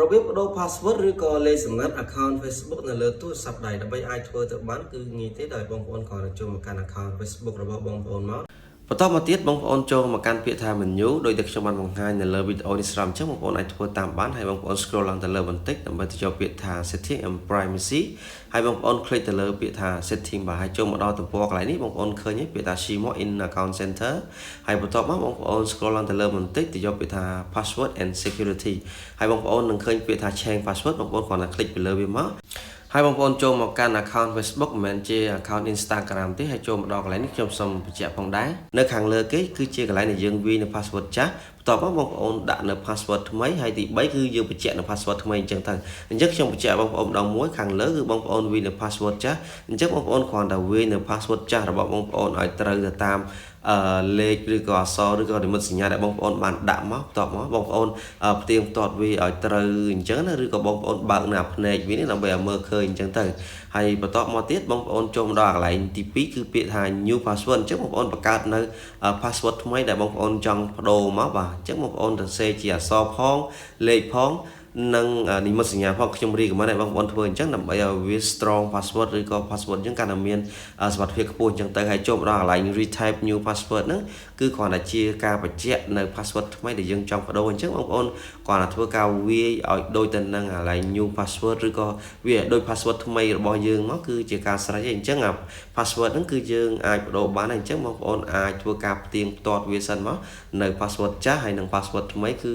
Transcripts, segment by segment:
របៀបប្ដូរ password ឬក៏លេខសម្ងាត់ account Facebook នៅលើទូរស័ព្ទដៃដើម្បីអាចធ្វើទៅបានគឺងាយទេដោយបងប្អូនគ្រាន់តែចូលមកកាន់ account Facebook របស់បងប្អូនមកបន្តមកទៀតបងប្អូនចូលមកកាន់ពាក្យថា menu ដោយដែលខ្ញុំបានបង្ហាញនៅលើវីដេអូនេះស្រាប់អញ្ចឹងបងប្អូនអាចធ្វើតាមបានហើយបងប្អូន scroll ឡើងទៅលើបន្តិចដើម្បីទៅចូលពាក្យថា setting and privacy ហើយបងប្អូន click ទៅលើពាក្យថា setting បាទហើយចូលមកដល់ទំព័រកន្លែងនេះបងប្អូនឃើញទេពាក្យថា see more in account center ហើយបន្ទាប់មកបងប្អូន scroll ឡើងទៅលើបន្តិចទៅយកពាក្យថា password and security ហើយបងប្អូននឹងឃើញពាក្យថា change password បងប្អូនគ្រាន់តែ click ទៅលើវាមកហើយបងប្អូនចូលមកកាន់ account Facebook មិនមែនជា account Instagram ទេហើយចូលមកដល់កន្លែងនេះខ្ញុំសូមបញ្ជាក់ផងដែរនៅខាងលើគេគឺជាកន្លែងដែលយើងវាយនៅ password ចាស់បន្ទាប់មកបងប្អូនដាក់នៅ password ថ្មីហើយទី3គឺយើងបញ្ជាក់នៅ password ថ្មីអញ្ចឹងទៅអញ្ចឹងខ្ញុំបញ្ជាក់បងប្អូនម្ដងមួយខាងលើគឺបងប្អូនវាយនៅ password ចាស់អញ្ចឹងបងប្អូនគ្រាន់តែវាយនៅ password ចាស់របស់បងប្អូនឲ្យត្រូវទៅតាមអឺលេខឬក៏អក្សរឬក៏និមិត្តសញ្ញាដែលបងប្អូនបានដាក់មកបន្ទាប់មកបងប្អូនផ្ទៀងផ្ទាត់វាឲ្យត្រូវអញ្ចឹងណាឬក៏បងប្អូនបើកនៅភ្នែកវានេះដើម្បីឲ្យមើលឃើញអញ្ចឹងទៅហើយបន្ទាប់មកទៀតបងប្អូនចូលមកដល់កន្លែងទី2គឺពាក្យថា new password អញ្ចឹងបងប្អូនបង្កើតនៅ password ថ្មីដែលបងប្អូនចង់ប្ដូរមកបាទអញ្ចឹងបងប្អូនទៅសេជាអក្សរផងលេខផងនិងនិមិត្តសញ្ញាផងខ្ញុំ recommend ឲ្យបងប្អូនធ្វើអញ្ចឹងដើម្បីឲ្យវា strong password ឬក៏ password អញ្ចឹងកាន់តែមានសុវត្ថិភាពខ្ពស់អញ្ចឹងទៅហើយចូលមកដល់កន្លែង retype new password ហ្នឹងគឺគ្រាន់តែជាការបញ្ជាក់នៅ password ថ្មីដែលយើងចង់ប្ដូរអញ្ចឹងបងប្អូនគ្រាន់តែធ្វើការវាយឲ្យដូចទៅនឹងកន្លែង new password ឬក៏វាដូច password ថ្មីរបស់យើងមកគឺជាការស្រេចអញ្ចឹងអា password ហ្នឹងគឺយើងអាចប្ដូរបានអញ្ចឹងបងប្អូនអាចធ្វើការផ្ទៀងផ្ទាត់វាសិនមកនៅ password ចាស់ហើយនិង password ថ្មីគឺ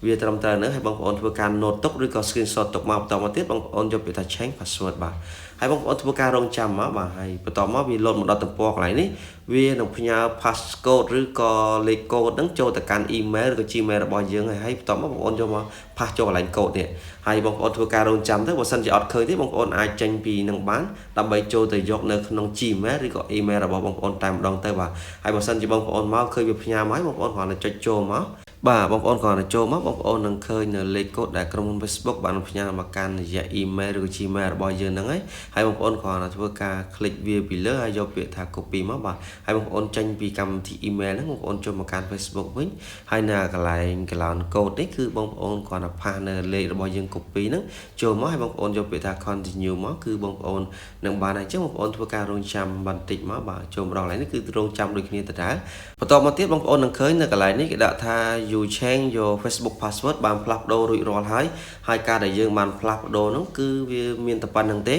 វាត្រឹមត្រូវនៅហើយបងប្អូនធ្វើការ note ទុកឬក៏ screenshot ទុកមកបន្តមកទៀតបងប្អូនយកពាក្យថា change password បាទហើយបងប្អូនធ្វើការរងចាំមកបាទហើយបន្តមកវាលោតមកដល់ទំព័រកន្លែងនេះវានឹងផ្ញើ passcode ឬក៏លេខកូដហ្នឹងចូលទៅកាន់ email ឬក៏ Gmail របស់យើងហើយហើយបន្តមកបងប្អូនយកមក paste ចូលកន្លែងកូដនេះហើយបងប្អូនធ្វើការរងចាំទៅបើសិនជាអត់ឃើញទេបងប្អូនអាចចេញពីនឹងបានដើម្បីចូលទៅយកនៅក្នុង Gmail ឬក៏ email របស់បងប្អូនតែម្ដងទៅបាទហើយបើសិនជាបងប្អូនមកឃើញវាផ្ញើមកហើយបងប្អូនគ្រាន់តែចុចចូលមកបាទបងប្អូនគ្រាន់តែចូលមកបងប្អូននឹងឃើញនៅលេខកូដដែលក្រុមហ៊ុន Facebook បានផ្ញើមកកាន់រយៈ email ឬក៏ Gmail របស់យើងហ្នឹងហើយហើយបងប្អូនគ្រាន់តែធ្វើការ click វាពីលើហើយយកពាក្យថា copy មកបាទហើយបងប្អូនចេញពីកម្មវិធី email ហ្នឹងបងប្អូនចូលមកកាន់ Facebook វិញហើយនៅកន្លែងកន្លែងកូដនេះគឺបងប្អូនគ្រាន់តែpaste នៅលេខរបស់យើង copy ហ្នឹងចូលមកហើយបងប្អូនយកពាក្យថា continue មកគឺបងប្អូននឹងបានហើយអញ្ចឹងបងប្អូនធ្វើការរងចាំបន្តិចមកបាទចូលម្ដងកន្លែងនេះគឺរងចាំដូចគ្នាដដែលបន្តមកទៀតបងប្អូននឹងឃើញនៅកន្លែងនេះគេដាក់ថា you change your Facebook password បានផ្លាស់ប្ដូររួចរាល់ហើយហើយការដែលយើងបានផ្លាស់ប្ដូរនោះគឺវាមានតែប៉ុណ្្នឹងទេ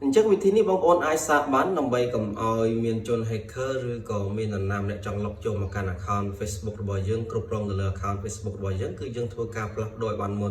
អញ្ចឹងវិធីនេះបងប្អូនអាចសាកបានដើម្បីកុំឲ្យមានជន hacker ឬក៏មាននរណាម្នាក់ចង់លុកចូលមកកាន់ account Facebook របស់យើងគ្រប់គ្រងទៅលើ account Facebook របស់យើងគឺយើងធ្វើការផ្លាស់ប្ដូរឲ្យបានមុន។